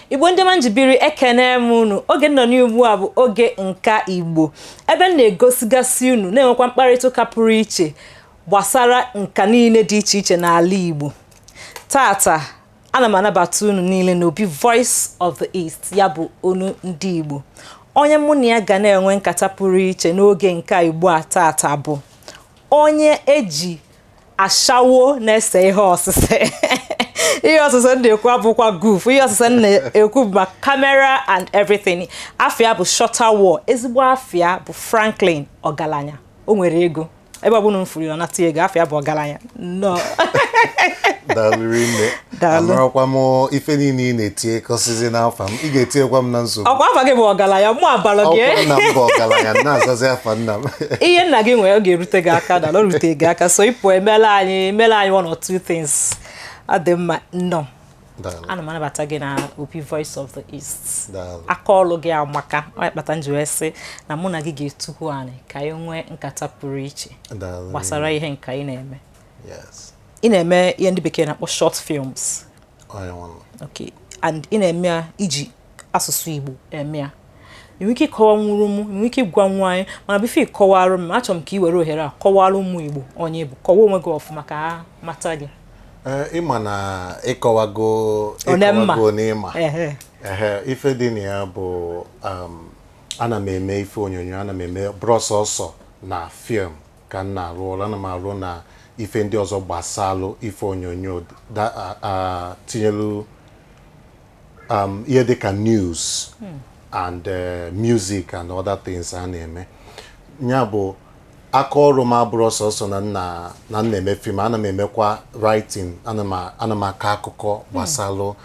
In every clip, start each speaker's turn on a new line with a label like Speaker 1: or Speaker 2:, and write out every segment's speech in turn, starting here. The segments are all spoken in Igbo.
Speaker 1: Igbo ndị ọma njibiri, ekene m unu. Oge nọ n'ugbu a bụ oge Nka Igbo, ebe m na-egosigasị unu, na-enwekwa mkparịta ụka pụrụ iche gbasara nka niile dị iche iche n'ala Igbo. Tata, ana m anabata unu niile n'obi Voice of the East, ya bụ onu ndị Igbo. Onye mụ na ya ga na-enwe nkata pụrụ iche n'oge Nka Igbo a tata bụ onye eji ashawo na-ese ihe ọsịse. Ihe ọsịse m na-ekwu abụkwa goof, ihe ọsịse m na-ekwu bụ ma camera and everything. Afịa bụ Shatta War, ezigbo afịa bụ Franklin Ọgaranya. O nwere ego, ebe ọ bụla m furu ya, ọ nata ego. Afịa bụ Ọgaranya, nnọọ.
Speaker 2: Daalụ rinne.
Speaker 1: Daalụ.
Speaker 2: Amarakwa m ife niile ị na-etinye kọsịzi n'afa m, ị ga-etinyekwa m na nsogbu.
Speaker 1: Ọkwa afa gị bụ Ọgaranya, mụ abalụ gị.
Speaker 2: Ọkwa nna m bụ Ọgaranya, na-azazi afa nna m.
Speaker 1: Ihe nna gị nwere, ọ ga-erute gị aka na ọ rute gị aka, so ịpụ emela anyị one or two things. Ọ dị mma, nnọọ.
Speaker 2: Daalụ.
Speaker 1: Ana m anabata gị na opi Voice of the East.
Speaker 2: Daalụ.
Speaker 1: Aka ọlụ gị amaka. Ọ kpata m ji wee sị na mụ na gị ga-etukwu anyị ka anyị nwee nkata pụrụ iche
Speaker 2: Daalụ.
Speaker 1: gbasara ihe nka ị na-eme.
Speaker 2: Yes.
Speaker 1: Ị na-eme ihe ndị bekee na-akpọ short films.
Speaker 2: Onye nwanne.
Speaker 1: Okay, and ị na-eme ya iji asụsụ Igbo eme ya. Ị nwere ike ịkọwanwuru m, ị nwere ike ịgwa nwa anyị, mana before ịkọwarụ m, achọrọ m ka ị were ohere a kọwara ụmụ Igbo onye bụ, kọwa onwe gị ọfụma ka ha mata gị.
Speaker 2: Ee, ịma na ịkọwago
Speaker 1: One mma.
Speaker 2: ịkọwago n'ịma.
Speaker 1: Ehe.
Speaker 2: Ehe, ife dị na ya bụ ana m eme ife onyonyo, ana m eme bụrụ sọsọ na film ka m na-arụ ọrụ, ana m arụ na ife ndị ọzọ gbasalụ ife onyonyo tinyelu ihe dịka news and music and other things a na-eme. Ya bụ aka ọrụ m abụrụ sọsọ na nna na m na-eme film, ana m emekwa writing, ana m akọ akụkọ gbasalụ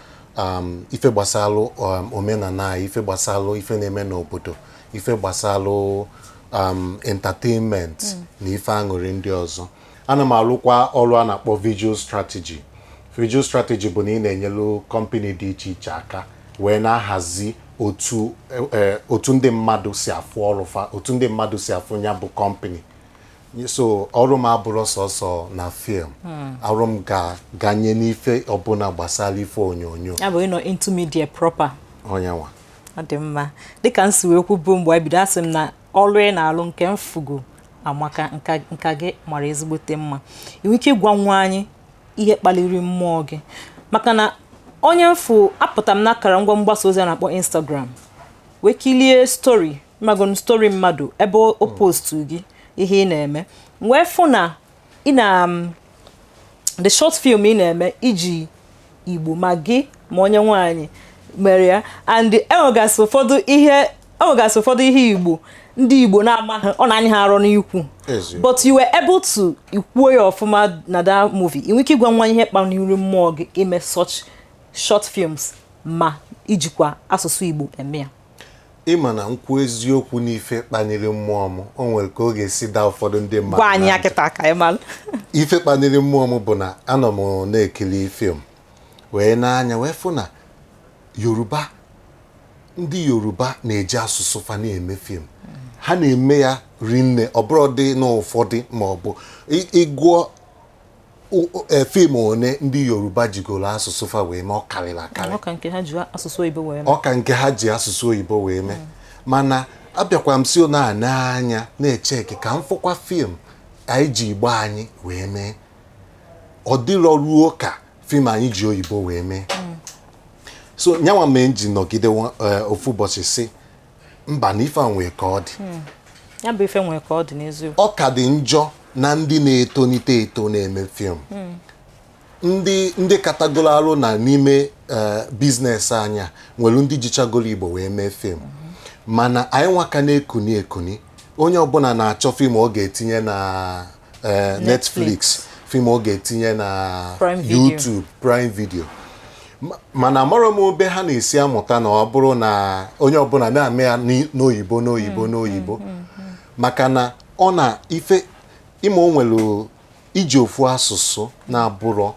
Speaker 2: ife gbasalụ omenala anyị, ife gbasalụ ife na-eme n'obodo, ife gbasalụ entertainment na ife aṅụrị ndị ọzọ. Ana m arụkwa ọrụ a na-akpọ visual strategy. Visual strategy bụ na ị na-enyelu company dị iche iche aka wee na-ahazi otu ndị mmadụ si afụ ọrụ fa, otu ndị mmadụ si afụ ya bụ company. So ọrụ m abụrụ sọsọ na film, ọrụ m ga-ganye n'ife ọbụla gbasara ife onyonyo.
Speaker 1: Ya bụ ịnọ into media proper.
Speaker 2: Onyenwa.
Speaker 1: Ọ dị mma. Dịka m si wee kwubu mgbe anyị bido, asị m na ọrụ ị na-alụ nke mfugo amaka, nka gị mara ezigbote mma. Ị nwere ike ịgwa nwa anyị ihe kpaliri mmụọ gị? Maka na onye mfu apụta m n'akara ngwa mgbasa ozi a na-akpọ Instagram wee kilie story magon story mmadụ ebe o postu gị ihe ị na-eme, wee fụ na ị na the short film ị na-eme iji Igbo ma gị ma onye nwaanyị mere ya, and enwegasị ụfọdụ ihe Igbo ndị Igbo na-amaghị, ọ na-anya ha arụ n'ikwu.
Speaker 2: Eziokwu.
Speaker 1: But you were able to ikwuo ya ọfụma na that movie. Ị nwere ike ịgwa nwa ihe kpaliri mmụọ gị ime such short films ma ijikwa asụsụ Igbo eme ya?
Speaker 2: Ịma na nkwu eziokwu, n'ife kpaliri mmụọ m, o nwere ka ọ ga-esi daa ụfọdụ ndị mmadụ
Speaker 1: Gwa anyị
Speaker 2: na
Speaker 1: ya
Speaker 2: ntị.
Speaker 1: kịta ka anyị malụ.
Speaker 2: Ife kpaliri mmụọ m bụ na anọ m na-ekiri film wee n'anya wee fụ na Yoruba, ndị Yoruba na-eji asụsụ fa na-eme film. Ha na-eme ya rinne. Ọ bụrụ dị n'ụfọdụ ma ọ bụ ịgụọ film one ndị Yoruba jigoro asụsụ fa wee mee, ọ karịrị akarị.
Speaker 1: Ọ ka nke ha ji asụsụ oyibo wee mee.
Speaker 2: Ọ ka nke ha ji asụsụ oyibo wee mee. Mana abịakwa m si na anya na-echeki ka m fụkwa film anyị ji Igbo anyị wee mee, ọ dịrọ ruo ka film anyị ji oyibo wee mee. So nyanwa mee m ji nọgide ofu ụbọchị si mba, na ife a nwee ka ọ dị.
Speaker 1: Ya bụ ife nwere ka ọ dị n'eziokwu.
Speaker 2: Ọ ka dị njọ na ndị na-etonite eto na-eme film, ndị katagoro arụ na n'ime business anyị a, nwere ndị jichagoro Igbo wee mee film, mana anyị nwaka na-ekuni ekuni. Onye ọbụla na-achọ film ọ ga-etinye na Netflix, film ọ ga-etinye na
Speaker 1: Prime Video.
Speaker 2: YouTube Prime Video. Mana amarọ m obe ha na-esi amụta na ọ bụrụ na onye ọbụla na-eme ya n'oyibo, n'oyibo, n'oyibo, maka na ọ na ife ịma o nwere iji ofu asụsụ na-abụrọ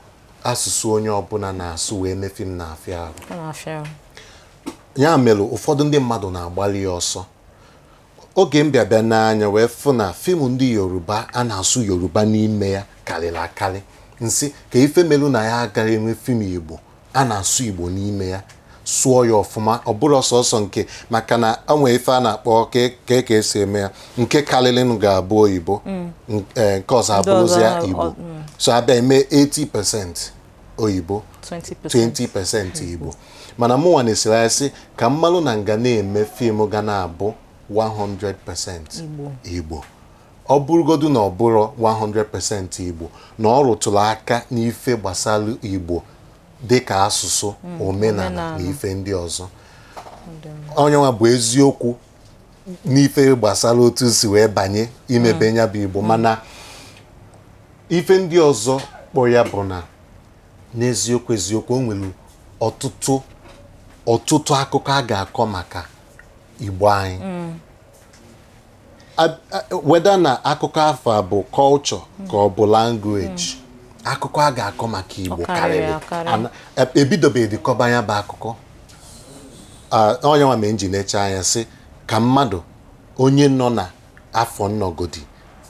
Speaker 2: asụsụ onye ọbụla na-asụ wee mee film na-afịa arụ.
Speaker 1: Ọ na-afịa arụ.
Speaker 2: Ya mere ụfọdụ ndị mmadụ na-agbalị ya ọsọ. Oge m bịa bịa n'anya wee fụ na film ndị Yoruba a na-asụ Yoruba n'ime ya karịrị akarị, nsị ka ife melu na ya agaghị enwe film Igbo a na-asụ Igbo n'ime ya. Sụọ ya ọfụma, ọ bụrụ sọsọ nke maka na o nwere ife a na-akpọ ka esi eme ya, nke karịrị ga-abụ oyibo, nke ọzọ
Speaker 1: Ndị ọzọ
Speaker 2: abụrụzia Igbo. So abịa eme 80% oyibo,
Speaker 1: 20%.
Speaker 2: 20% Igbo. Mana mụnwa na-esiri anya sị ka mmalụ na nga na-eme film ga na-abụ 100%
Speaker 1: Igbo.
Speaker 2: Igbo. Ọ bụrụgodu na ọ bụrụ 100% Igbo, na ọ rụtụrụ aka n'ife gbasara Igbo dịka asụsụ, omenala na
Speaker 1: omenala.
Speaker 2: ife ndị ọzọ. Onye nwa bụ eziokwu n'ife gbasara otu si wee banye imebe ya bụ Igbo. Mana ife ndị ọzọ kpọ ya bụ na n'eziokwu eziokwu, o nwere ọtụtụ ọtụtụ akụkọ a ga-akọ maka Igbo anyị. Whether na akụkọ afọ a bụ culture ka ọ bụ language, akụkọ a ga-akọ maka Igbo
Speaker 1: Ọ karịrị
Speaker 2: karịrị.
Speaker 1: akarị.
Speaker 2: Ebidobeghị kọba ya bụ akụkọ. Onye nwa mee nji necha anya sị ka mmadụ onye nọ na afọ nnọgodi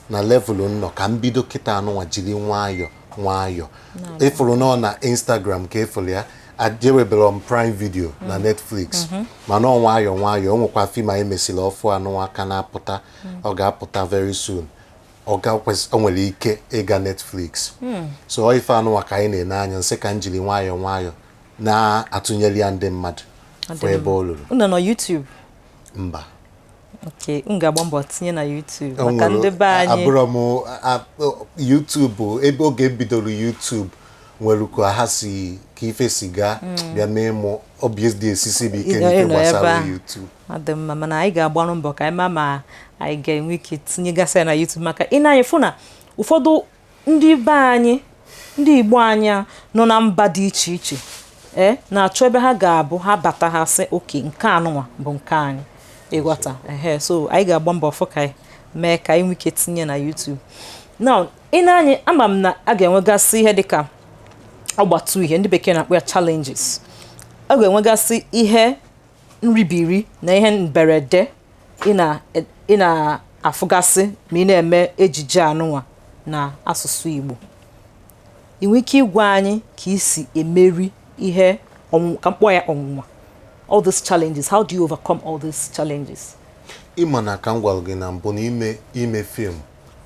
Speaker 2: na level nnọ ka m bido kịta anụnwa jiri nwayọ nwayọ. Ịfụrụ nọ na Instagram ka ịfụrụ ya, ajewebere m Prime Video na Netflix, mana ọ nwayọ nwayọ. O nwekwa film anyị mesịrị ọfụ anụnwa aka na-apụta, ọ ga-apụta very soon. Ọ ga o nwere ike ịga Netflix. So ọ ife anụnwa ka anyị na-ene anya nsị ka m jiri nwayọ nwayọ na-atụnyere ya ndị mmadụ fụ ebe o luru.
Speaker 1: Unu nọ YouTube?
Speaker 2: Mba.
Speaker 1: Ok, m ga-agba mbọ tinye na YouTube
Speaker 2: O
Speaker 1: maka
Speaker 2: nwere-
Speaker 1: ndị be anyị.
Speaker 2: Abụrọ m YouTube bụ ebe oge m bidoro YouTube nwere ka ha si ka ife si gaa bịa mee mụ obi dị esisi bụ ike n'ife
Speaker 1: Ịnọ ebe
Speaker 2: gbasara
Speaker 1: a.
Speaker 2: YouTube.
Speaker 1: Ọ dị mma, mana anyị ga-agbarụ mbọ ka anyị ma ma anyị ga-enwe ike tinyegasị ya na YouTube, maka ị na-anya fụ na ụfọdụ ndị be anyị, ndị Igbo anyị nọ na mba dị iche iche na-achọ ebe ha ga-abụ ha bata, ha sị oke nke anụnwa bụ nke anyị, ịghọta? Ehe, so anyị ga-agba mbọ fụ ka anyị mee ka anyị nwee ike tinye na YouTube. Now, ị na-anya, ama m na a ga-enwegasị ihe dịka ọgbatu ihe ndị bekee na-akpọ ya challenges, a ga-enwegasị ihe nribiri na ihe mberede ị na-afụgasị ma ị na-eme ejije anụnwa na asụsụ Igbo. Ị nwee ike ịgwa anyị ka isi emeri ihe ka mkpọ ya ọnwụnwa, all these challenges? How do you overcome all these challenges?
Speaker 2: Ịma na ka m gwara gị na mbụ na ime film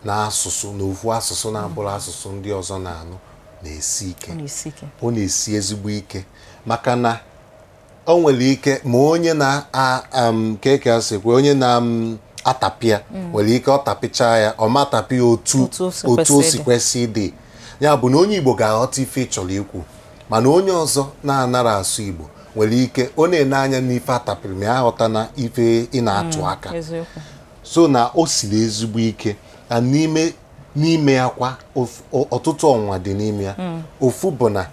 Speaker 2: na asụsụ na ofu asụsụ na-abụrụ asụsụ ndị ọzọ na-anụ na-esi ike.
Speaker 1: Ọ na-esi ike.
Speaker 2: Ọ na-esi ezigbo ike, maka na o nwere ike ma onye na ka esi kwe onye na-atapịa nwere ike ọ tapịchaa ya, ọ ma tapịa otu
Speaker 1: Otu o si
Speaker 2: otu o
Speaker 1: kwesị
Speaker 2: si
Speaker 1: ịdị.
Speaker 2: kwesị ịdị. Ya bụ na onye Igbo ga-aghọta ife ị chọrọ ikwu, mana onye ọzọ na-anara asụ Igbo nwere ike ọ na-ene anya n'ife atapịrị ma ya ghọta na ife ị na-atụ aka. So na o siri ezigbo ike na n'ime ya kwa ọtụtụ ọnwụnwa dị n'ime ya. Ofu bụ na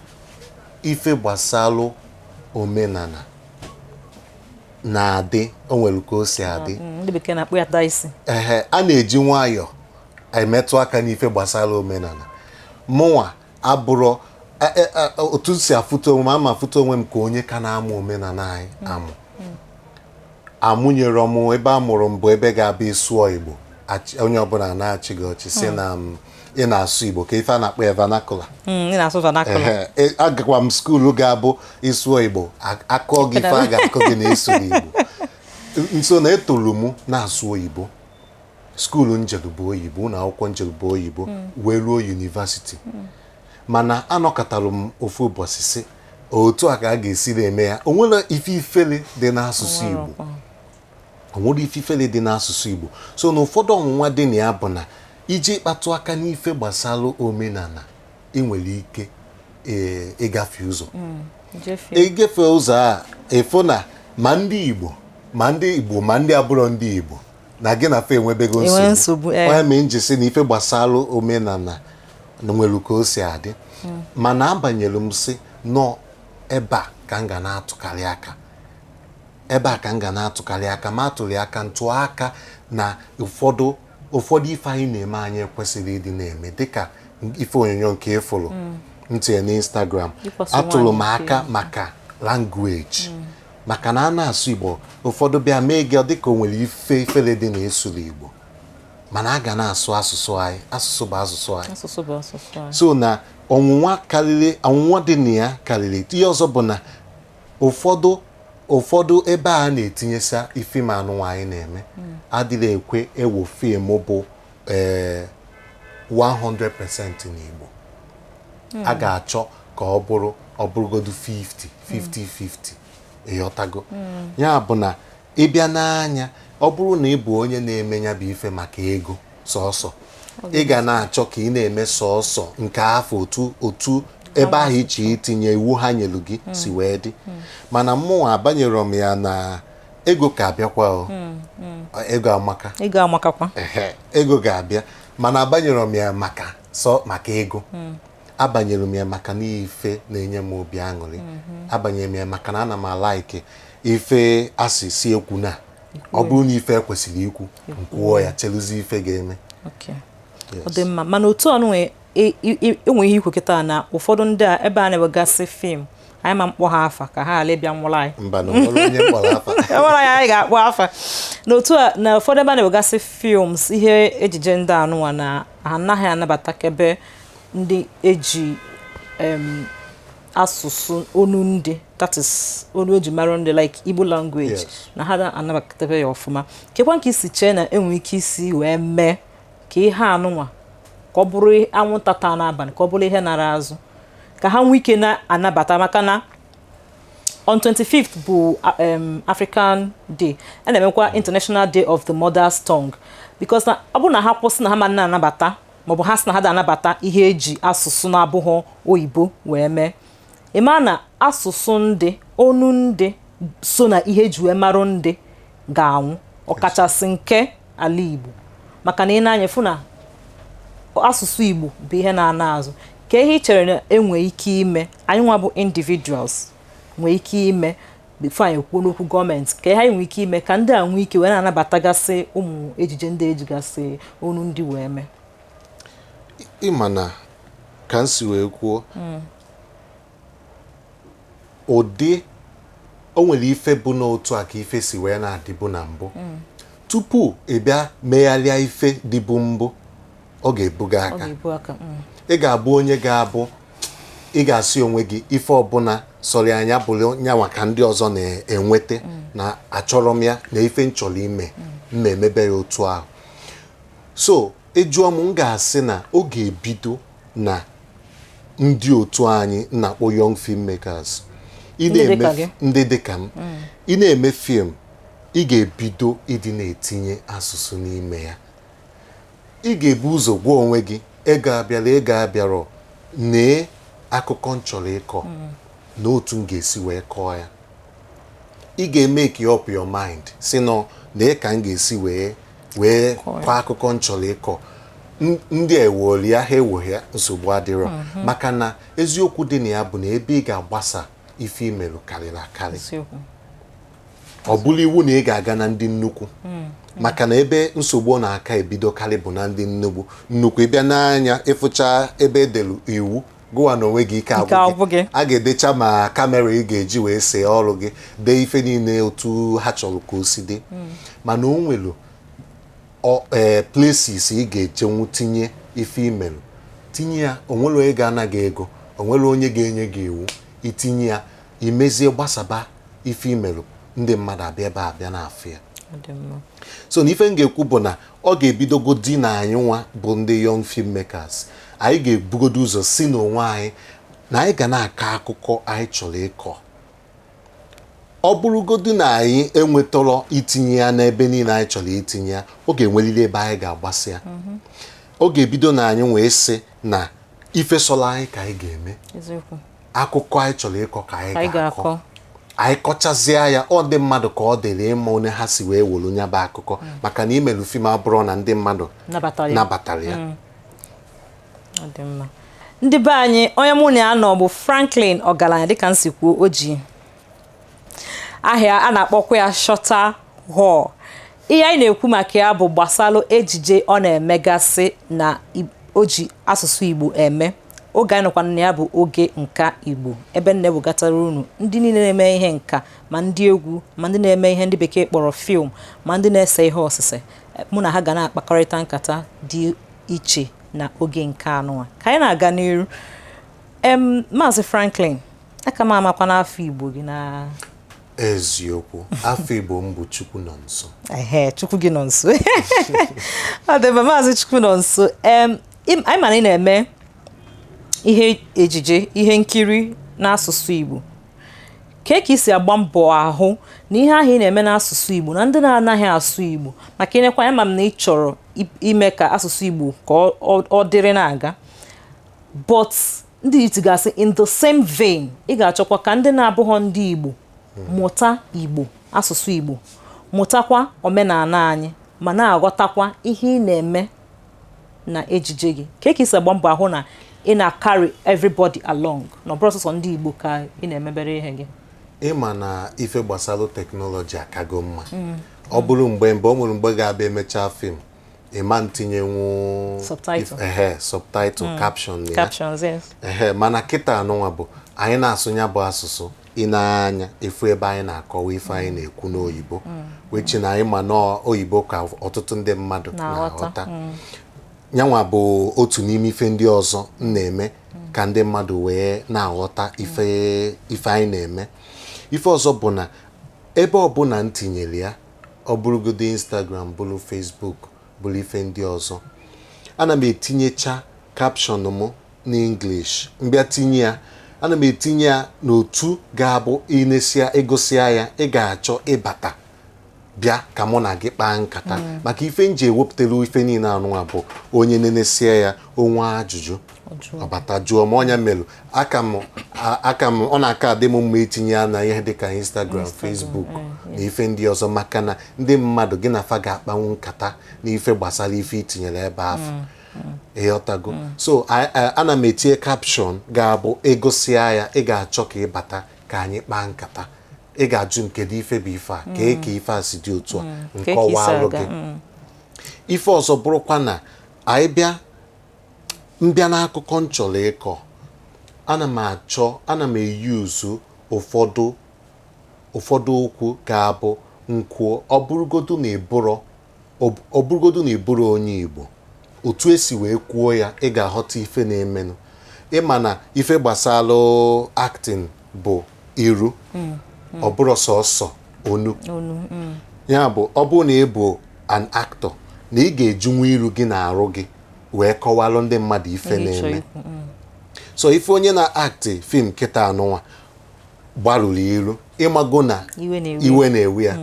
Speaker 2: ife gbasalụ omenala na-adị, o nwere ka o si adị.
Speaker 1: Ndị bekee na-akpọ ya daisi.
Speaker 2: Ehe, a na-eji nwayọọ emetụ aka n'ife gbasara omenala. Mụnwa abụrọ otu m si afụta onwe m, ama afụta onwe m ka onye ka na-amụ omenala anyị amụ. Amụnyere m ebe a mụrụ m bụ ebe ga-abịa ịsụọ Igbo, onye ọbụla na-achị gị ọchị si na m ị na-asụ Igbo ka ife a na-akpọ ya vernacular.
Speaker 1: Ị na-asụ vernacular.
Speaker 2: Ehe, agakwa m school ga-abụ ịsụọ Igbo, akụọ gị ife a ga-akụ gị na ịsụrụ Igbo. Nso na etolu m na-asụ oyibo, school njeru bụ oyibo, ụlọ akwụkwọ njeru bụ oyibo wee ruo university. Mana anọkọtara m ofu ụbọchị sị otu a ka a ga-esi na-eme ya. O nwere ife ifele dị n'asụsụ Igbo, o nwere ife ifele dị n'asụsụ Igbo. So na ụfọdụ ọnwụnwa dị na ya bụ na iji kpatụ aka n'ife gbasara omenala, ị nwere ike ịgafe ụzọ.
Speaker 1: Jefie.
Speaker 2: Ịgafe ụzọ a, ịfụ na ma ndị Igbo ma ndị abụrọ ndị Igbo na gị na fa enwebego
Speaker 1: Enwe
Speaker 2: nsogbu.
Speaker 1: Nsogbu, eh.
Speaker 2: Onye mee nji sị na ife gbasara omenala na nwere ka o si adị, mana abanyere m sị nọ ebe a ka m ga na-atụkarị aka, ebe a ka m ga na-atụkarị aka, ma atụrụ aka ntụọ aka na ụfọdụ ụfọdụ ife anyị na-eme anyị ekwesịrị ịdị na-eme, dịka ife onyonyo nke ịfụrụ ntinye n'Instagram.
Speaker 1: Ịkwasị
Speaker 2: Atụrụ m
Speaker 1: nwaanyị
Speaker 2: aka maka language, maka na a na-asụ Igbo, ụfọdụ bịa mee gị ọ dịka o nwere ife ifere dị na ịsụrụ Igbo, mana a ga na-asụ asụsụ anyị. Asụsụ bụ asụsụ anyị.
Speaker 1: Asụsụ bụ asụsụ anyị.
Speaker 2: So na ọnwụnwa karịrị, ọnwụnwa dị na ya karịrị. Ihe ọzọ bụ na ụfọdụ Ụfọdụ ebe a na-etinyesa fim anụnwa anyị na-eme adịghị ekwe ewo fim bụ 100% n'Igbo. A ga-achọ ka ọ bụrụ, ọ bụrụgodu 50 50 50, ịghọtago? Ya bụ na ịbịa n'anya, ọ bụrụ na ị bụ onye na-eme ya bụ ife maka ego sọsọ, ị ga na-achọ ka ị na-eme sọsọ nke afọ otu otu ebe ahụ iche itinye iwu ha nyelu gị si wee dị. Mana mụnwa abanyere m ya na ego ka abịakwa o. Ego amaka.
Speaker 1: Ego amakakwa.
Speaker 2: Ehe, ego ga-abịa, mana abanyere m ya maka sọ maka ego. Abanyere m ya maka na ife na-enye m obi aṅụrị. Abanyere m ya maka na ana m a-like ife asịsị ekwu, na ọ bụrụ na ife ekwesịrị ikwu, nkwuo ya, cheluzi ife ga-eme.
Speaker 1: Okay. Ọ dị mma, mana otu ọnụ enwe ihe ikwu kịta na ụfọdụ ndị a ebe a na-ewegasị fim anyị ma mkpọ ha afa ka ha ghara ịbịa nwụrụ anyị.
Speaker 2: Mba, na onwere onye mkpọrọ afa.
Speaker 1: Enwere anyị ga-akpọ afa n'otu a na ụfọdụ ebe a na-ewegasị films, ihe ejije ndị anụnwa, na ha anaghị anabatakebe ndị eji asụsụ onu ndị, that is onu eji mara ndị, like Igbo language, na ha anabatakebe ya ọfụma. Kekwa nke isi chee na enwere ike isi wee mee ka ihe anụnwa ka ọ bụrụ anwụnta taa n'abalị, ka ọ bụrụ ihe nara azụ, ka ha nwee ike na-anabata? Maka na on 25th bụ African Day, a na-emekwa International Day of the Mother's Tongue, because na ọ bụrụ na ha kwụsị na ha ma na-anabata, maọbụ ha sị na ha da-anabata ihe eji asụsụ na-abụghị oyibo wee mee, ịma na asụsụ ndị, onu ndị so na ihe eji wee marụ ndị ga-anwụ, ọkachasị nke ala Igbo, maka na ị na-anya fụ na asụsụ Igbo bụ ihe na-ana azụ. Ka ihe ị chere na enwe ike ime, anyị nwa bụ individuals nwee ike ime, before anyị kwuo n'okwu gọọmenti, ka ihe anyị nwee ike ime ka ndị a nwee ike wee na-anabatagasị ụmụ ejije ndị ejigasị onu ndị wee mee?
Speaker 2: Ịma na ka m si wee kwuo, ụdị o nwere ife bụ n'otu a ka ife si wee na-adịbu na mbụ. Tupu ị bịa megharịa ife dịbu mbụ, ọ ga-ebuga
Speaker 1: ọ
Speaker 2: aka.
Speaker 1: Ga-ebu aka.
Speaker 2: Ị ga-abụ onye ga-abụ ị ga-asị onwe gị, ife ọbụla sọrọ anya bụrụ nyanwa ka ndị ọzọ na-enweta, na achọrọ m ya, na ife m chọrọ ime m na-emebe ya otu ahụ. So ịjụọ m, m ga-asị na ọ ga-ebido na ndị otu anyị na-akpọ young filmmakers. Ị
Speaker 1: Ndị dịka
Speaker 2: na-eme
Speaker 1: gị.
Speaker 2: Ndị dịka m. Ị na-eme film, ị ga-ebido ịdị na-etinye asụsụ n'ime ya. Ị ga-ebu ụzọ gwa onwe gị, ego abịara, ego abịarọ, nee akụkọ m chọrọ ịkọ na otu m ga-esi wee kọọ ya. Ị ga-emeke up your mind si nọ lee ka m ga-esi wee
Speaker 1: Kọọ ya.
Speaker 2: kọọ akụkọ m chọrọ ịkọ. Ndị a ewoli ya, ha ewoghi ya, nsogbu adịrọ, maka na eziokwu dị na ya bụ na ebe ị ga-agbasa ife imerụ karịrị akarị. Ọ bụrụ iwu na ị ga-aga na ndị nnukwu, maka na ebe nsogbu na-aka ebidokarị bụ na ndị nnukwu nnukwu. Ịbịa n'anya ịfụcha ebe edelu iwu, gụwa na onwe gị, ike
Speaker 1: Ike
Speaker 2: agwụ
Speaker 1: agwụ
Speaker 2: gị.
Speaker 1: gị.
Speaker 2: A ga-edecha ma kamera ị ga-eji wee see ọrụ gị, dee ife niile otu ha chọrọ ka o si dị. Mana o nwere ee places ị ga-ejenwu tinye ife imerụ, tinye ya. Onwere onye ga-ana gị ego, onwere onye ga-enye gị iwu itinye ya. Imezie, gbasaba ife imerụ, ndị mmadụ abịa ebe a abịa na-afụ ya.
Speaker 1: Ọ dị mma.
Speaker 2: So na ife m ga-ekwu bụ na ọ ga-ebidogodi na anyị nwa bụ ndị young filmmakers, anyị ga-ebugodo ụzọ si n'onwe anyị na anyị ga na-akọ akụkọ anyị chọrọ ịkọ. Ọ bụrụgodu na anyị enwetọrọ itinye ya n'ebe niile anyị chọrọ itinye ya, ọ ga-enwerịrị ebe anyị ga-agbasa ya. Ọ ga-ebido na anyị wee sị na ife sọrọ anyị ka anyị ga-eme, akụkọ anyị chọrọ ịkọ ka anyị
Speaker 1: Ka anyị
Speaker 2: ga-akọ.
Speaker 1: ga-akọ.
Speaker 2: Anyị kọchazie ya, ọ dị mmadụ ka ọ dịrị ịma onye ha si wee wolu nya bụ akụkọ, maka na imelu fim abụrụ na ndị mmadụ
Speaker 1: nabatara ya.
Speaker 2: Nabatara ya.
Speaker 1: Ọ dị mma. Ndị be anyị, onye mụ na ya nọ bụ Franklin Ọgaranya. Dịka m si kwuo, o ji ahịa a na-akpọkwa ya Shota Hall. Ihe anyị na-ekwu maka ya bụ gbasalụ ejije ọ na-emegasị na o ji asụsụ Igbo eme. Oge anyị nọkwa na ya bụ oge nka Igbo, ebe m na-ewegatara unu ndị niile na-eme ihe nka, ma ndị egwu, ma ndị na-eme ihe ndị bekee kpọrọ film, ma ndị na-ese ihe osise. Mụ na ha ga na-akpakọrịta nkata dị iche na oge nke anụnwa. Ka anyị na-aga n'iru, Maazị Franklin, aka m amakwa n'afọ Igbo gị na
Speaker 2: Eziokwu, afa Igbo m bụ Chukwunọnso.
Speaker 1: Ehe, Chukwu gị nọ nso. Ọ dị mma, Maazị Chukwunọnso. Anyị ma na ị na-eme ihe ejije, ihe nkiri n'asụsụ Igbo. Kee ka i si agba mbọ ahụ na ihe ahụ ị na-eme n'asụsụ Igbo na ndị na-anaghị asụ Igbo, maka ịnekwa anya, ma m na ị chọrọ ime ka asụsụ Igbo ka ọ dịrị na-aga, but ndị iti ga-asị in the same vein, ị ga-achọkwa ka ndị na-abụghọ ndị Igbo mụta Igbo, asụsụ Igbo, mụtakwa omenala anyị, ma na-aghọtakwa ihe ị na-eme na ejije gị. Ka ka isi agba mbọ ahụ na ị na-carry everybody along, na ọ bụrụ sọsọ ndị Igbo ka ị na-emebere ihe gị?
Speaker 2: Ịma na ife gbasara technology akago mma. Ọ bụrụ mgbe mbụ, o nwere mgbe ga-abịa emechaa film, ịma ntinyenwu
Speaker 1: Subtitle.
Speaker 2: Ehe, subtitle, caption na ya.
Speaker 1: Captions, yes.
Speaker 2: Ehe, mana kịta anụnwa bụ anyị na-asụ ya bụ asụsụ, ị na-anya efu ebe anyị na-akọwa ife anyị na-ekwu n'oyibo, wechi na anyị ma na oyibo ka ọtụtụ ndị mmadụ
Speaker 1: na-aghọta.
Speaker 2: Na-aghọta. Nyanwa bụ otu n'ime ife ndị ọzọ m na-eme ka ndị mmadụ wee na-aghọta ife anyị na-eme. Ife ọzọ bụ na ebe ọbụla m tinyere ya, ọ bụrụgodo Instagram, bụrụ Facebook, bụrụ ife ndị ọzọ, ana m etinyecha caption m n'English. Mbịa tinye ya, ana m etinye ya n'otu ga-abụ inesia, ịgụsịa ya, ị ga-achọ ịbata bịa ka mụ na gị kpaa nkata, maka ife m ji ewepụtara ife niile anụnwa bụ onye nenesia ya, onwe ajụjụ, ọbata jụọ m. Ọnya melụ aka m ọ na-aka adị m mma itinye ya na ihe dịka Instagram, Facebook na ife ndị ọzọ, maka na ndị mmadụ gị na fa ga-akpanwu nkata na ife gbasara ife itinyere ebe ahụ, ịghọtago? So ana m etinye caption ga-abụ ịgụsịa ya, ị ga-achọ ka ịbata ka anyị kpaa nkata. Ị ga-ajụ m, kedu ife bụ ife a, kee ka ife a si dị otu a?
Speaker 1: Kee ka isi
Speaker 2: Nkọwa alụ
Speaker 1: aga,
Speaker 2: gị. Ife ọzọ bụrụkwa na anyị bịa mbịa n'akụkọ m chọrọ ịkọ, ana m achọ, ana m eyuzu ụfọdụ okwu ga-abụ nkwuo, ọ bụrụgodu na ịbụrụ onye Igbo, otu esi wee kwuo ya, ị ga-aghọta ife na-emenụ. Ịma na ife gbasara acting bụ iru, ọ bụrụ sọsọ onu.
Speaker 1: Onu.
Speaker 2: Ya bụ, ọ bụrụ na ị bụ an actor, na ị ga-ejunwu iru gị na arụ gị wee kọwalụ ndị mmadụ ife
Speaker 1: Ihe ị chọrọ
Speaker 2: na-eme.
Speaker 1: ikwu.
Speaker 2: So ife onye na-act film kịta anụnwa gbarụrụ iru, ịmago na
Speaker 1: Iwe na-ewe.
Speaker 2: Iwe na-ewe ya.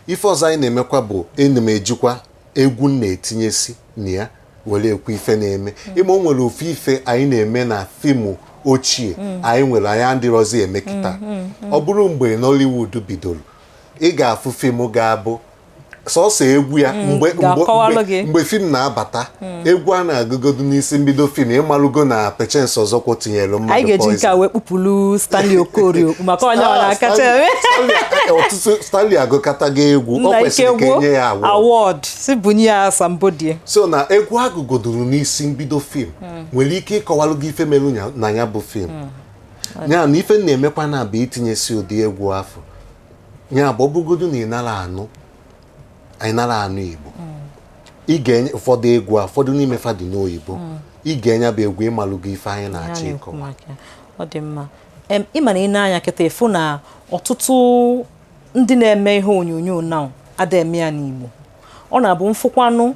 Speaker 2: Ife ọzọ anyị na-emekwa bụ ena m ejikwa egwu m na-etinyesi na ya were ekwu ife na-eme. Ịma o nwere ofu ife anyị na-eme na film ochie anyị nwere, anyị adịrọzi eme kịta. Ọ bụrụ mgbe Nollywood bidoro, ị ga-afụ film ga-abụ sọsọ egwu ya mgbe
Speaker 1: Ga-akọwalụ gị.
Speaker 2: Mgbe film na-abata, egwu a na-agụgodu n'isi mbido film, ịmalụgo na Patience Ọzọkwọ tinyere mmadụ
Speaker 1: Anyị ga-eji nke a
Speaker 2: poison.
Speaker 1: wee kpupụlu Stanley Okorie okpu, maka onye ọ na-akacha eme.
Speaker 2: Ọtụtụ Stanley agụkatago egwu, ọ
Speaker 1: Nna ike
Speaker 2: kwesịrị ka
Speaker 1: gwuo
Speaker 2: enye ya award.
Speaker 1: Award si bunye ya asambodo ya.
Speaker 2: So na egwu agụgodoro n'isi mbido film nwere ike ịkọwalụ gị ife merụ na ya bụ film. Ya na ife m na-emekwa na bụ itinyesi ụdị egwu afọ ya bụ, ọ bụrụgodu na ị nara anụ, anyị nara anụ Igbo, ị ga-enye ụfọdụ egwu a, ụfọdụ n'ime fa dị n'oyibo, ị ga-enye bụ egwu, ịmalụgo ife anyị na-achọ
Speaker 1: Ya na-ekwu
Speaker 2: ịkọwa.
Speaker 1: Maka ya. Ọ dị mma. Ịma na ị na-anya kịta, ịfụ na ọtụtụ ndị na-eme ihe onyonyo now ada eme ya n'Igbo. Ọ na-abụ mfụkwanụ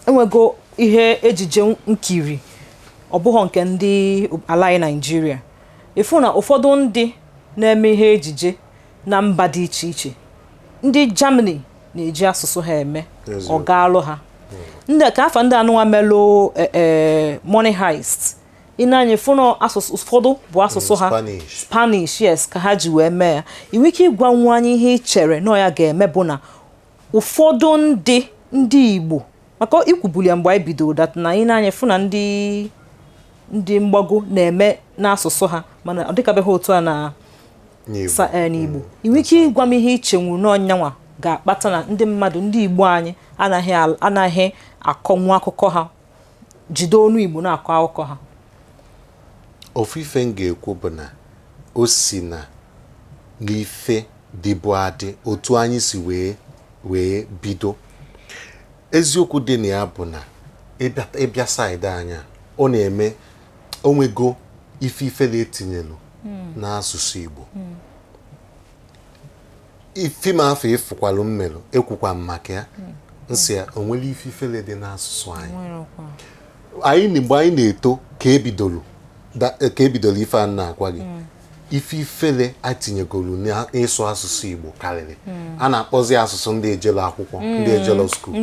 Speaker 1: enwego ihe ejije nkiri, ọ bụghọ nke ndị ala anyị Naijiria, ịfụ na ụfọdụ ndị na-eme ihe ejije na mba dị iche iche, ndị Germany na-eji asụsụ ha eme.
Speaker 2: Eziokwu.
Speaker 1: Ọ gaalụ ha ndị ka afa ndị anụnwa melụ Money Heist, ị na-anya ịfụ na asụsụ ụfọdụ bụ asụsụ ha.
Speaker 2: Spanish.
Speaker 1: Spanish, yes, ka ha ji wee mee ya. Ị nwere ike ịgwa nwa anyị ihe ị chere na ọ ya ga-eme bụ na ụfọdụ ndị Igbo, maka ikwubuli ya mgbe anyị bidoro that na anyị na-anya fụ na ndị mgbago na-eme n'asụsụ ha, mana ọ dịkabeghị otu a na
Speaker 2: n'Igbo.
Speaker 1: N'Igbo. Ị nwere ike ịgwa m ihe ichenwu n'ọnyanwa ga-akpata na ndị mmadụ, ndị Igbo anyị anaghị akọnwu akụkọ ha, jide onu Igbo na-akọ akụkọ ha?
Speaker 2: Ofu ife m ga-ekwu bụ na o si na n'ife dịbụ adị, otu anyị si wee bido. Eziokwu dị na ya bụ na ịbịa side anya, ọ na-eme onwego ife ifele etinyelu n'asụsụ Igbo. Fim afọ ịfụkwalụ mmelụ, ekwukwa m maka ya, nsị ya o nwere ife ifele dị n'asụsụ anyị. Anyị mgbe anyị na-eto ka ebidoro ka ebidoro ife a na-agwa gị, ife ifele atinyegoro n'ịsụ asụsụ Igbo karịrị. A na-akpọzi asụsụ ndị ejelo akwụkwọ, ndị ejelo school.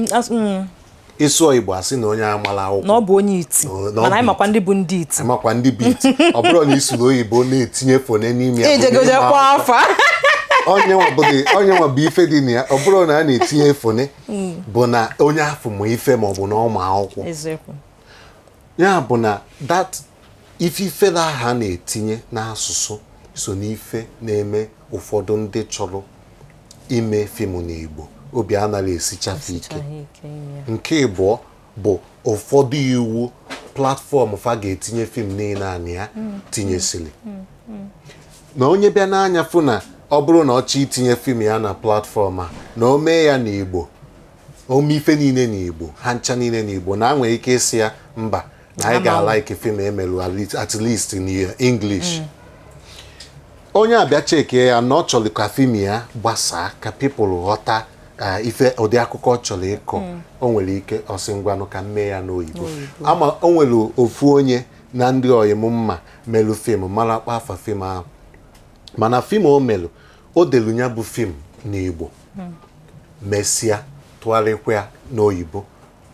Speaker 2: Ịsụọ Igbo, asị na onye amala akwụkwọ,
Speaker 1: na ọ bụ onye iti. Mana anyị makwa ndị bụ ndị iti.
Speaker 2: Amakwa ndị bụ iti. Ọ bụrụ na isuru oyibo na-etinye phone n'ime ya,
Speaker 1: ijegoje kwa afa.
Speaker 2: Onye nwa bụ ife dị na ya. Ọ bụrụ na a na-etinye phone bụ na onye afọ ma ife, ma ọ bụ na ọ ma akwụkwọ. Ya bụ na that ife ifele ahụ a na-etinye n'asụsụ so n'ife na-eme ụfọdụ ndị chọrọ ime fim n'Igbo obi anaghị esichafe ike. Nke ịbụọ bụ ụfọdụ iwu platform fa ga-etinye fim niile anị ya tinyesịrị, na onye bịa n'anya fụ na ọ bụrụ na ọ chọọ itinye fim ya na platform a, na o mee ya n'Igbo, o mee ife niile n'Igbo, ha ncha niile n'Igbo, na a nwere ike ịsị ya mba, na anyị ga-alike fim emelu at least n'English. Onye abịa chekie ya na ọ chọrọ ka fim ya gbasaa, ka people ghọta ife ụdị akụkọ ọ chọrọ ịkọ, o nwere ike ọsị, "Ngwanụ, ka m mee ya n'oyibo." Ama o nwere ofu onye na ndị oyim mma melụ fim, mara akpa afa fim ahụ, mana fim o melụ, o delu ya bụ fim n'Igbo, mesịa tụgharịkwa ya n'oyibo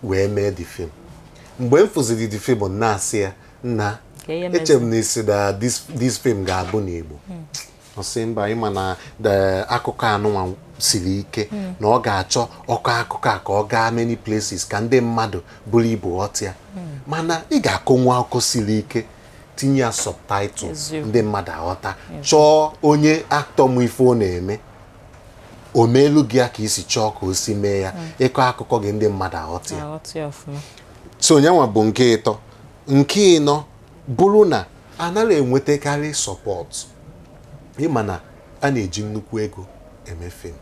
Speaker 2: wee mee the film. Mgbe m fụziri the film, na-asị ya, "Nna, eche m na isi na this film ga-abụ n'Igbo." Ọ sị, "Mba, ịma na the akụkọ anụnwa siri ike, na ọ ga-achọ ọkọ akụkọ a ka ọ gaa many places, ka ndị mmadụ buru ibu ghọta ya. Mana ị ga-akọnwu akụkọ siri ike, tinye ya subtitle, ndị mmadụ aghọta. Chọọ onye actor mụ ife ọ na-eme, o meelu gị ya ka isi chọọ ka o si mee ya. Ịkọ akụkọ gị, ndị mmadụ aghọta ya."
Speaker 1: Aghọta ya ọfụma.
Speaker 2: So nyanwa bụ nke ịtọ. Nke ịnọ bụrụ na anaghị enwetakarị support. Ịma na a na-eji nnukwu ego eme fim.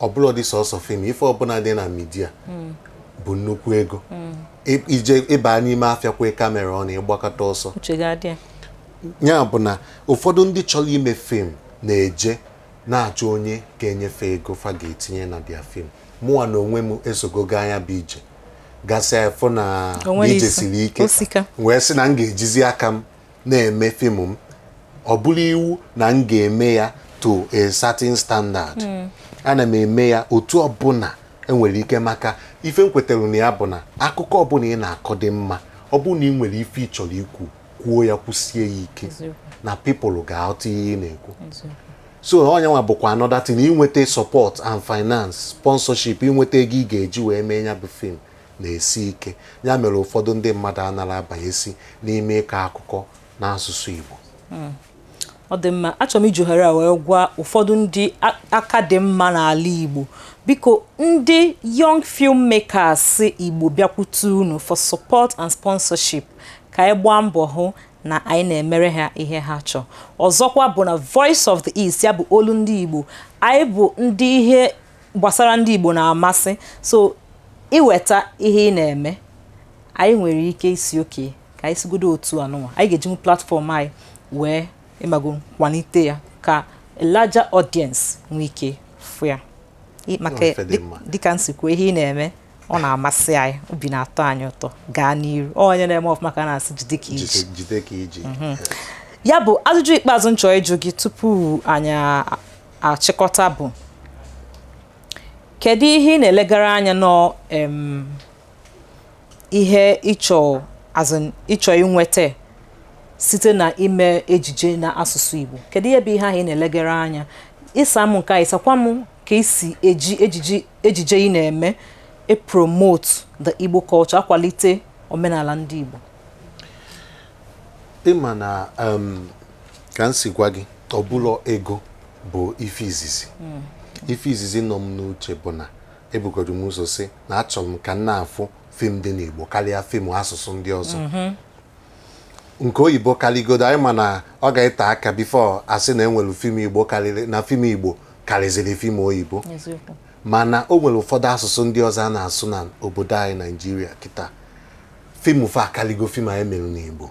Speaker 2: Ọ bụrụ dị sọsọ fim, ife ọbụla dị na media bụ nnukwu ego. Ije ịba n'ime afịa, kwe camera, ọ na-ịgbakọta ọsọ.
Speaker 1: Uche ga-adị ya.
Speaker 2: Ya bụ na ụfọdụ ndị chọrọ ime fim na-eje na-achọ onye ga-enyefe ego fa ga-etinye na their film. Mụnwa na onwe m esogogo anya bụ ije gasịa fụ na
Speaker 1: O nwere
Speaker 2: ije
Speaker 1: isi.
Speaker 2: siri ike.
Speaker 1: Osika.
Speaker 2: Wee sị na m ga-ejizi aka m na-eme fim m. Ọ bụrụ iwu na m ga-eme ya to a certain standard, ana m eme ya otu ọbụla enwere ike, maka ife m kwetara na ya bụ na akụkọ ọbụla ị na-akọ dị mma, ọ bụrụ na ị nwere ife ị chọrọ ikwu, kwuo ya, kwusie ya ike, na people ga-aghọta ihe ị na-ekwu. So onye nwa bụkwa another thing, inweta support and finance, sponsorship, inweta ego ị ga-eji wee mee ya bụ film na-esi ike. Ya mere ụfọdụ ndị mmadụ anara abanyesi n'ime ịkọ akụkọ n'asụsụ Igbo.
Speaker 1: Ọ dị mma. Achọrọ m iji ohere a wee gwa ụfọdụ ndị aka dị mma n'ala Igbo, biko, ndị young filmmakers Igbo, bịakwute unu for support and sponsorship, ka anyị gbaa mbọ hụ na anyị na-emere ha ihe ha chọọ. Ọzọkwa bụ na Voice of the East, ya bụ olu ndị Igbo, anyị bụ ndị ihe gbasara ndị Igbo na-amasị. So iweta ihe ị na-eme, anyị nwere ike isi oke ka anyị sigodo otu anụnwa anyị ga-ejinwu platform anyị wee ịmago kwalite ya ka a larger audience nwee ike fụ ya. Maka
Speaker 2: Ọ, ife dị mma.
Speaker 1: Dịka m si kwuo, ihe ị na-eme, ọ na-amasị anyị, obi na-atọ anyị ụtọ. Gaa n'iru. Ọ onye na-eme ọfụma ka a na-asị jide ka iji.
Speaker 2: Jide, jide ka iji.
Speaker 1: Ya bụ ajụjụ ikpeazụ m chọrọ ịjụ gị tupu anyị achịkọta bụ, kedu ihe ị na-elegara anya nọ ihe ịchọ, as in, ịchọ inweta site na ime ejije na asụsụ Igbo? Kedu ihe bụ ihe ahụ ị na-elegara anya? Ịsa m nke a, ịsakwa m ka isi eji ejije ị na-eme e promote the Igbo culture, akwalite omenala ndị Igbo.
Speaker 2: Ịma na ka m si gwa gị, ọ bụlọ ego bụ ife izizi. Ife izizi nọ m n'uche bụ na ebugoro m ụzọ sị na achọrọ m ka m na-afụ fim dị n'Igbo karịa fim asụsụ ndị ọzọ. Nke oyibo karịgodo anyị, ma na ọ ga-ete aka before asị na enwere fim Igbo karịrị, na fim Igbo karịzịrị fim oyibo. Mana o nwere ụfọdụ asụsụ ndị ọzọ a na-asụ na obodo anyị Naijiria kịta, fim fa akarịgo fim anyị mere n'Igbo.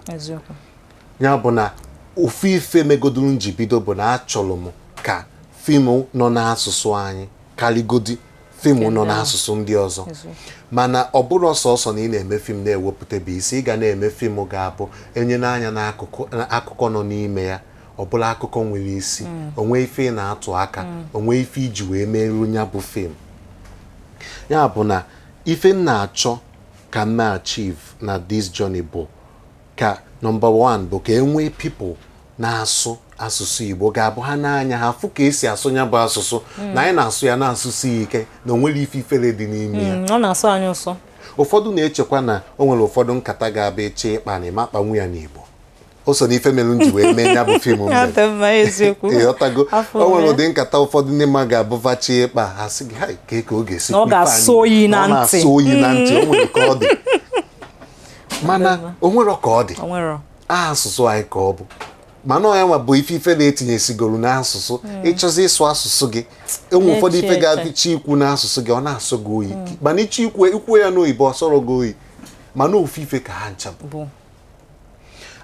Speaker 2: Ya bụ na ofu ife megoduru m ji bido bụ na achọrọ m ka Fim nọ n'asụsụ anyị karịgodi fim nọ n'asụsụ ndị ọzọ. Mana ọ bụrụ sọsọ na ị na-eme fim na-ewepụta bụ isi, ị ga na-eme fim ga-abụ enye n'anya n'akụkụ akụkọ nọ n'ime ya, ọ bụla akụkọ nwere isi, onwe ife ị na-atụ aka, onwe ife iji wee merụ ya bụ fim. Ya bụ na ife m na-achọ ka m achieve na this journey bụ ka number one bụ ka e nwee people na-asụ asụsụ Igbo ga-abụ ha n'anya ha fụ ka esi asụ ya bụ asụsụ, na anyị na-asụ ya na-asụsụ ya ike, na o nwere ife ifere dị n'ime ya.
Speaker 1: Ọ na-asọ anyị ụsọ.
Speaker 2: Ụfọdụ na-echekwa na o nwere ụfọdụ nkata ga-abịa eche ịkpa na ịma akpanwu ya n'Igbo. O so n'ife mere m ji wee mee ya bụ fim m
Speaker 1: Ya
Speaker 2: mere.
Speaker 1: dị mma, eziokwu.
Speaker 2: Ịghọtago?
Speaker 1: Afọ
Speaker 2: O nwere
Speaker 1: mee.
Speaker 2: ụdị nkata ụfọdụ ndị mmadụ ga-abụvachi ịkpa, ha sị gị, "Hai, ka ọ ga-esi
Speaker 1: Na ọ
Speaker 2: kwu ife
Speaker 1: ga-asọ
Speaker 2: anyị?"
Speaker 1: oyi
Speaker 2: Na
Speaker 1: na
Speaker 2: ọ
Speaker 1: ntị.
Speaker 2: na-asọ oyi na ntị. O nwere ka ọ dị, mana o nwere ka ọ dị.
Speaker 1: O nwere.
Speaker 2: Asụsụ anyị ka ọ bụ, mana ọ ya nwa bụ ife ife na-etinyesigoro n'asụsụ. Ịchọzi ịsụ asụsụ gị, enwe ụfọdụ ife
Speaker 1: Na-eche
Speaker 2: ga-adịchi ikwu n'asụsụ gị, ọ na-asụ gị oyi, mana ịchọ ikwu ikwu ya n'oyibo, ọ sọrọ gị oyi. Mana ofu ife ka ha ncha bụ.
Speaker 1: Bụ.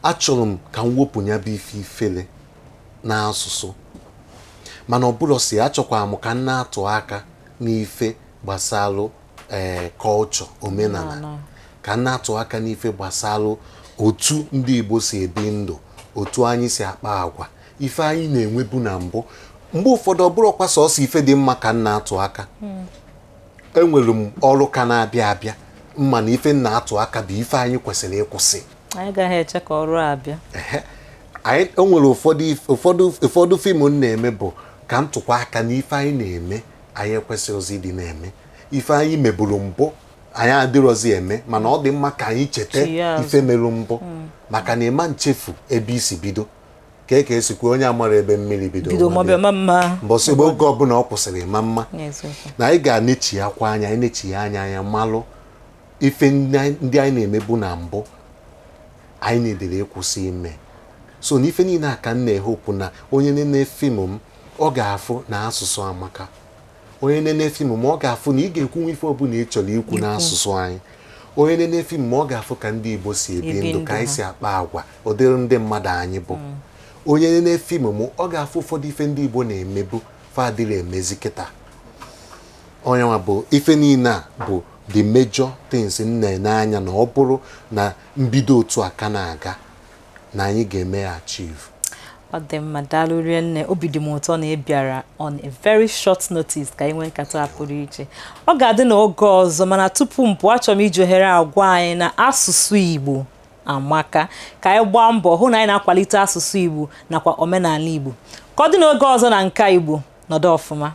Speaker 2: Achọrọ m ka m wepụ ya bụ ife ifele n'asụsụ, mana ọ bụrụ si achọkwara m ka m na-atụ aka n'ife gbasalụ culture, omenala,
Speaker 1: Omenala.
Speaker 2: ka m na-atụ aka n'ife gbasalụ otu ndị Igbo si ebi ndụ, otu anyị si akpa agwa, ife anyị na-enwebu na mbụ. Mgbe ụfọdụ, ọ bụrụkwa sọsọ ife dị mma ka m na-atụ aka. Enwere m ọrụ ka na-abịa abịa mma na ife m na-atụ aka bụ ife anyị kwesịrị ịkwụsị.
Speaker 1: Anyị agaghị eche ka ọrụ a bịa.
Speaker 2: Ehe. Anyị o nwere ụfọdụ fim m na-eme bụ ka m tụkwa aka n'ife anyị na-eme anyị ekwesịghịzi ịdị na-eme, ife anyị meburu mbụ anyị adịrọzi eme, mana ọ dị mma ka anyị cheta
Speaker 1: Chigha azụ.
Speaker 2: ife merụ mbụ, maka na ịma nchefu ebe isi bido ka esikwa onye amara ebe mmiri bido
Speaker 1: bido ma ọbịa ma mma.
Speaker 2: Mbọsị oge ọbụla ọ kwụsịrị ịma mma.
Speaker 1: N'eziokwu.
Speaker 2: Na anyị ga-anechighakwa anya, anyị nechigha anya, anya malụ ife ndị anyị na-emebu na mbụ anyị na-edere ịkwụsị ime. So na ife niile a ka m na-ehopụ na onye nene fim m, ọ ga-afụ na asụsụ amaka. Onye nene fim m, ọ ga-afụ na ị ga-ekwunwu ife ọbụla ị chọrọ ikwu n'asụsụ anyị. Onye nene fim m, ọ ga-afụ ka ndị Igbo si ebi
Speaker 1: Ebi
Speaker 2: ndụ,
Speaker 1: ndụ
Speaker 2: ka anyị
Speaker 1: ha.
Speaker 2: si akpa agwa, ụdịrị ndị mmadụ anyị bụ. Onye nene fim m, ọ ga-afụ ụfọdụ ife ndị Igbo na-emebu fa adịrị emezi kịta. Onye nwa bụ ife niile a bụ the major things m na-ene anya na ọ bụrụ na mbido otu a ka na-aga na anyị ga-eme ya achieve.
Speaker 1: Ọ dị mma, daalụ rinne. Obi dị m ụtọ na ị bịara on a very short notice ka anyị nwee nkata a pụrụ iche. Ọ ga-adị n'oge ọzọ, mana tupu m pụọ, achọrọ m iji ohere agwa anyị na asụsụ Igbo amaka. Ka anyị gbaa mbọ hụ na anyị na-akwalite asụsụ Igbo nakwa omenala Igbo. Ka ọ dị n'oge ọzọ na Nka Igbo. Nọdụ ọfụma.